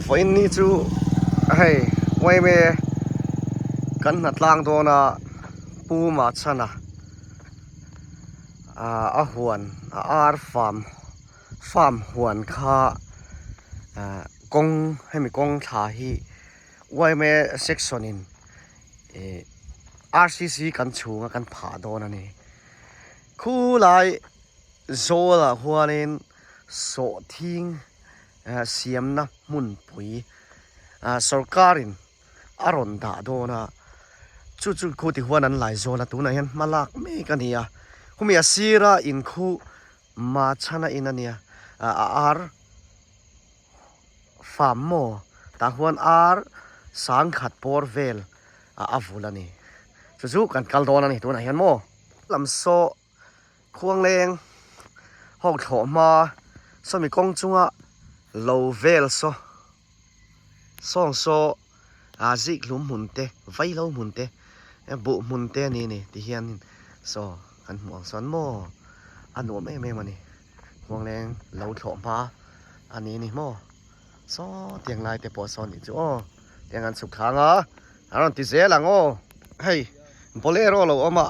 Vawiin ni chu hei Uaime kan hna tlang dawn a Pu Machhana ah a huan a ar farm farm huan kha ah kawng hemi kawng thla hi Uaime section in ih R_C_C kan chhunga kan phah dawn a ni khulai Zawlah huanin sawhthing siamna hmunpui sorkarin a rawn dah dawn a, chu chu khu ti huan an lai zawl a, tunah hian hma lak mek a ni a, khumi a sira in khu Machhana in a nia, a ar farm maw tah huan ar sangkhat bawr vel a vul a ni, chu chu kan kal dawn a ni tunah hian maw. Lam saw Khuangleng ho thlawh hma sawmi kawng chunga lo vel saw sawng saw ah zik hlum hmun te vaihlo hmun te buh hmun te a ni a ni ti hianin saw kan hmuh ang sawn maw a nuam em em a ni Khuangleng lo thlawh hma a ni a ni maw saw tiang lai te pawh sawn nih chu aw tiang an chhuk thlang a a rawn ti zel ang aw hei bolero lo awm a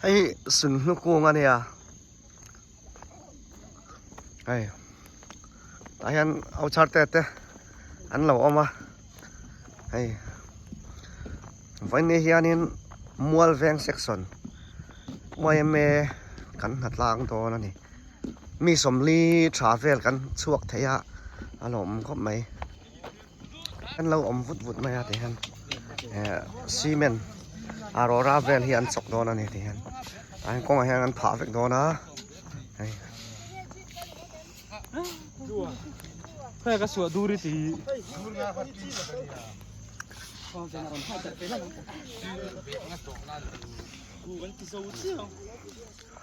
hei hi sunhlu kung a nia hei tah hian au char te te an lo awm a hei vawiin hianin mual veng section yma kan hnatlang dawn a ni. Mi sawmli tha vel kan chhuak thei a a lawm khawp mai an lo awm vut vut mai a ti hian eh cement a rawra vel hi an chawk dawn a ni ti hian ah hian kawngah hian an phah vek dawn a hei.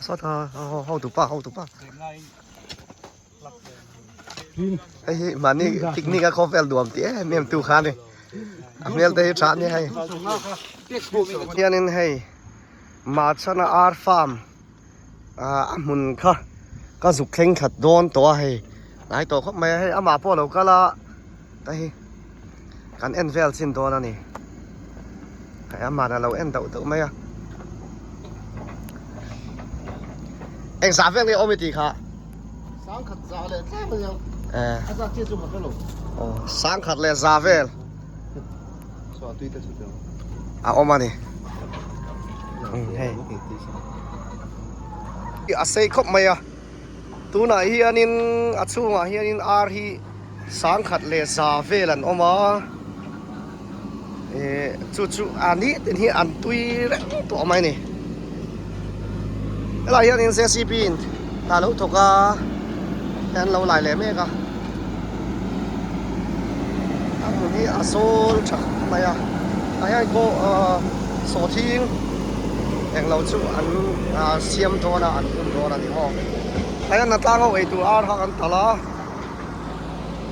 Saw ta hotupa hotupa hei hi mahni picnic a khawvel nuam tih em em tu kha a ni a hmel te hi tha a nia hei hianin hei Machhana ar farm ah a hmun kha ka zuk thleng that dawn tawh a hei hnai tawh khawp mai a hei amah pawh a lo kal a hei kan en vel chin dawn a ni hei amah a lo en deuh deuh mai a eng zah vel nge awm i tih kha sangkhat za leh tlem a niang eh a zah chiah chu ka hre lo aw sangkhat leh za vel saw tui te chu teu a awm a ni hei a sei khawp mai a Tunah hianin a chhungah hianin ar hi sangkhat leh za vel an awm a eh chu chu a ni tin hi an tui reng tawh mai a ni helaiah hianin J C B in hna lo thawk a hei an lo lai leh mek a a hmun hi a zawl tha khawp mai a tah hian pawh ahh sawhthing englo chu an ah siam dawn a an hun dawn a ni maw hei an tlang ho eitur ar kha kan talh a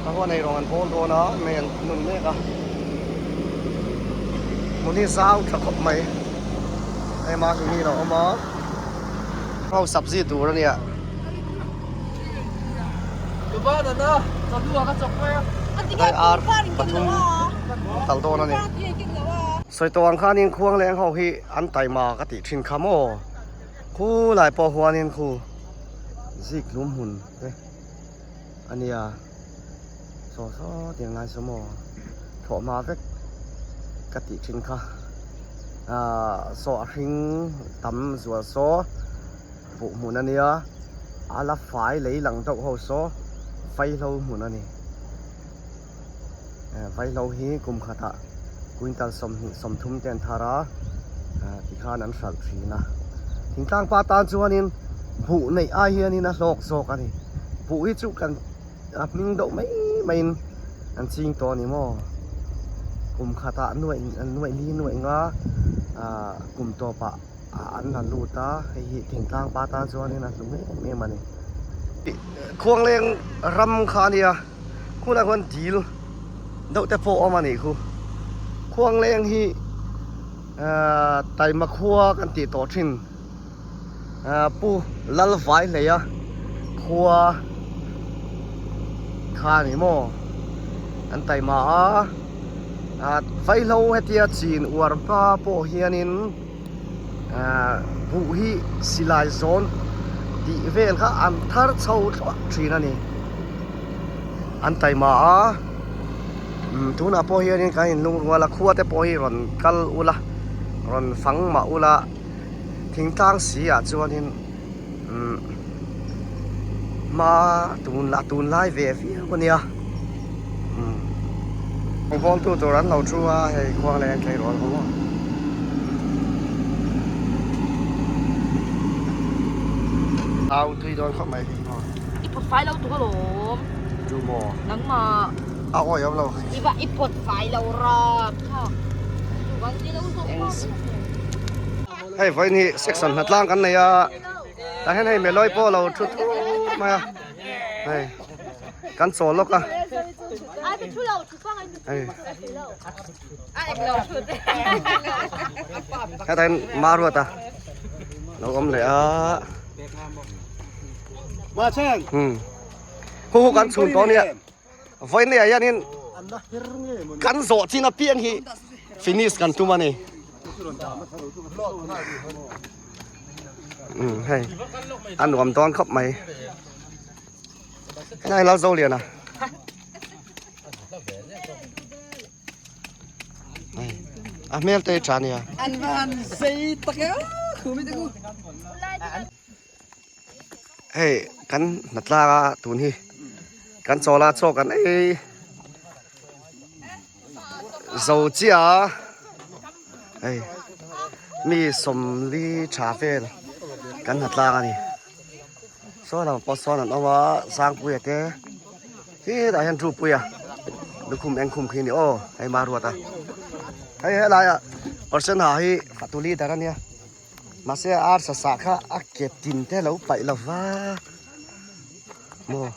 a huan ei rawng an bawl dawn a mei an nun mek a hmun hi zau tha khawp mai hei mahni hi a lo awm a ho sabzi tur a nia. Hei ar pathum tal dawn a ni. Sawi tawh ang khanin khuang leng ho hi an taima ka tih thin kha maw? Khulai pawh huanin khu zik lum hmun te a nia saw saw tiang lai chu maw thlawh hma vek ka tih thin kha ahh saw a hring tam zual saw buh hmun a nia a la fai lei lang deuh ho saw vaihlo hmun a ni. Vaihlo hi kum khatah quintal 20 30 te an thar a, tikhan an hralh thin a. Thingtlang pa tan chuanin buh neih ai hianin a hlawk zawk a ni. Buh hi chu kan a hming deuh mai maiin an ching tawh a ni maw. Kum khatah nuaih nuaih li nuaih nga kum tawpah an la lut a, hei hi thingtlang pa tan chuanin a hlu em em a ni. Khuangleng ram kha a nia. Khulai khuan dil deuh te pawh a awm a nih khu. Khuangleng hi ahh taima khua kan tih tawh thin ahh pu Lalvaihleia khua kha a ni maw? An taima a, ah vaihlo hetia chin uar hma pawh hianin ah buh hi silai zawn tih vel kha an thar chho thluah thin a ni. An taima a, umm tunah pawh hianin kan inlungrual a, khua te pawh hi rawn kal ula, rawn fang mah ula, thingtlang si ah chuanin umm hma tun la tun lai ve viau a nia umm ball tu tur an lo thu a hei khuang leh an tleirawl ho a. Au tui dawn khawp mai hei maw. I pawt fai lo tuk alawm. Tu maw? Nangmah. A awi awm lo. I va i pawt fai lo rap thlak. Tu kan ti lo zawk. Hei vawiin hi section hnatlang kan nei a tah hian hei Meloi pawh lo thu thut mai a hei kan chawl lawk a hei hetah hian Maruata lo awm leh a hu hu kan chhun tawh a nia. Vawiin ah hianin kan zawh chin apiang hi finish kan tum a ni. Umm hei a nuam dawn khawp mai. Helai Lalzoliana. A hmel te hi tha ania. An van zei tak e khumi te ku. Hei kan hnatlang a tun hi kan chawl a chaw kan ei zo chiah a hei mi sawmli tha vel kan hnatlang a ni saw lam pawh sawn an awm a Sangpuia te hetah hian Rupuia lukhum eng khum khi a ni aw hei Maruata hei helaiah percent ha hi fatu leader a nia. Mahse ar sa sah kha a ke tin te lo paih lo va maw.